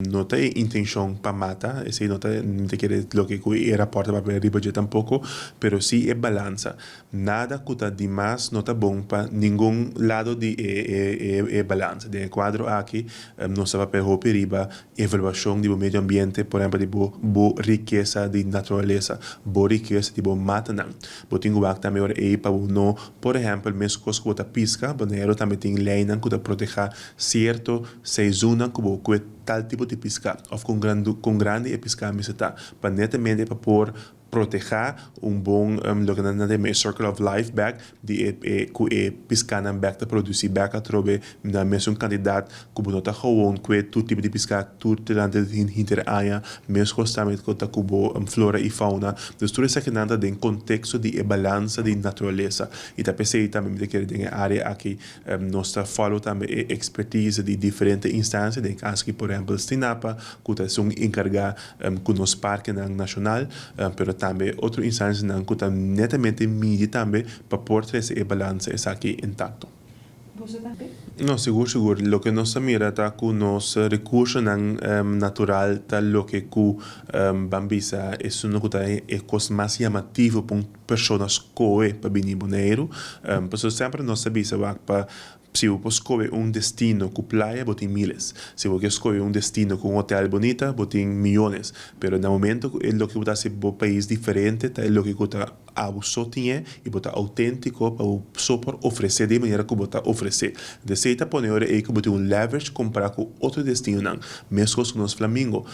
No ta e intencion pa mata, esey no ta, mi ta kere loke cu e rapport ta papia riba dje tampoco, pero si e balansa. Nada cu ta dimas no ta bon pa ningun lado di e balansa. Den e cuadro aki nos ta papia hopi riba evaluacion di bo medio ambiente, por ehempel di bo rikesa di naturalesa, bo rikesa di bo matanan. Bo tin cu wak tambe ora ey pa bo no, por ehempel, mescos cu bo ta pisca, Boneiru tambe tin leynan cu ta proteha cierto seizoennan cu bo cue tal tipo di piská òf kon grandi e piská mester ta pa netamente pa por protehá un bon loke nan ta yama e circle of life bèk di e ku e piskanan bèk ta produsí bèk atrobe na mesun kantidat ku bo no ta gewoon kue tur tipo di piská tur durante hinter aña. Meskos tambe ku ta ku bo flora i fauna. Dus tur esakinan ta den konteksto di e balansa di naturalesa i ta p'esei tambe mi ta kere den e área aki nos ta follow tambe e expertise di diferente instancia, den caso aki por ehempel Stinapa, cu ta esun encarga cu nos parkenan nacional, pero tambe otro instancianan cu ta netamente midi tambe pa por trece e balansa esaki intacto. Boso ta be? No, sigur sigur. Loke nos ta mira ta cu nos recursonan natural ta loke cu ban bisa esun cu ta e cos mas yamativo pa un persona scohe pa bini Boneiru. Pasobra semper nos ta bisa wak pa si bo por scohe un destino cu playa bo tin miles. Si bo ke scohe un destino cu un hotel bunita bo tin miyones. Pero na momento cu e loke bo ta haci bo pais diferente ta e loke cu ta abo so tin e y bo ta autentico pa bo so por ofrece di e manera cu bo ta ofrece. Desey ta pone ora ey cu bo tin un leverage compara cu otro destinonan. Mescos cu nos flamingo.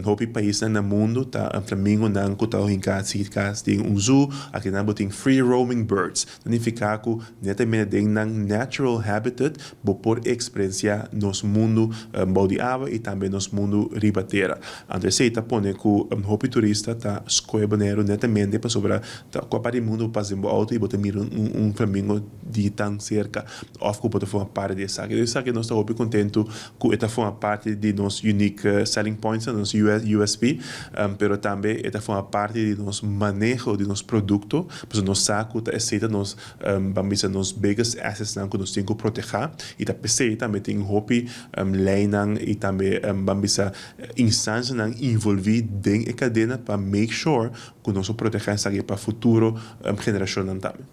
Hopi paisnan na mundo ta flamingonan cu ta hinca cas den un zoo, akinan bo tin free roaming birds. Ta nifica cu netamente den nan natural habitat bo por experiencia nos mundo bou di awa y tambe nos mundo riba tera. Anto esey ta pone cu hopi turista ta scoge Boneiru netamente pasobra ta cua parti di mundo bo pasa den bo auto y bo ta mira un flamingo di tan cerca of cu bo ta forma parti di esaki. Esaki nos ta hopi contento cu e ta forma parti di nos unique selling points, nos USP, pero tambe e ta forma parti di nos maneho di nos producto, pasobra nos sa cu ta esey ta nos, ban bisa, nos biggest assetsnan cu nos tin cu proteha y ta pesey tambe tin hopi leynan y tambe, ban bisa, instancianan involvi den e cadena pa make sure cu nos por proteha esaki pa futuro generacionnan tambe.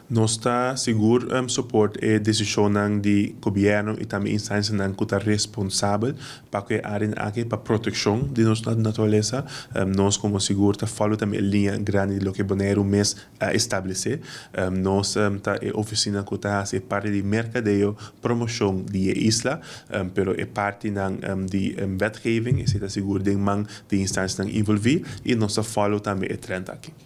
Nos ta sigur support e decisionnan di gobierno y tambe instancianan cu ta responsabel pa cu e areanan aki pa proteccion di nos naturalesa. Nos como sigur ta follow tambe e linea grandi di loke Boneiru mes a establece. Nos ta e oficina cu ta haci e parti di mercadeo, promocion di e isla, pero e partinan di wetgeving esey ta sigur den man di instancianan involvi y nos ta follow tambe e trend aki.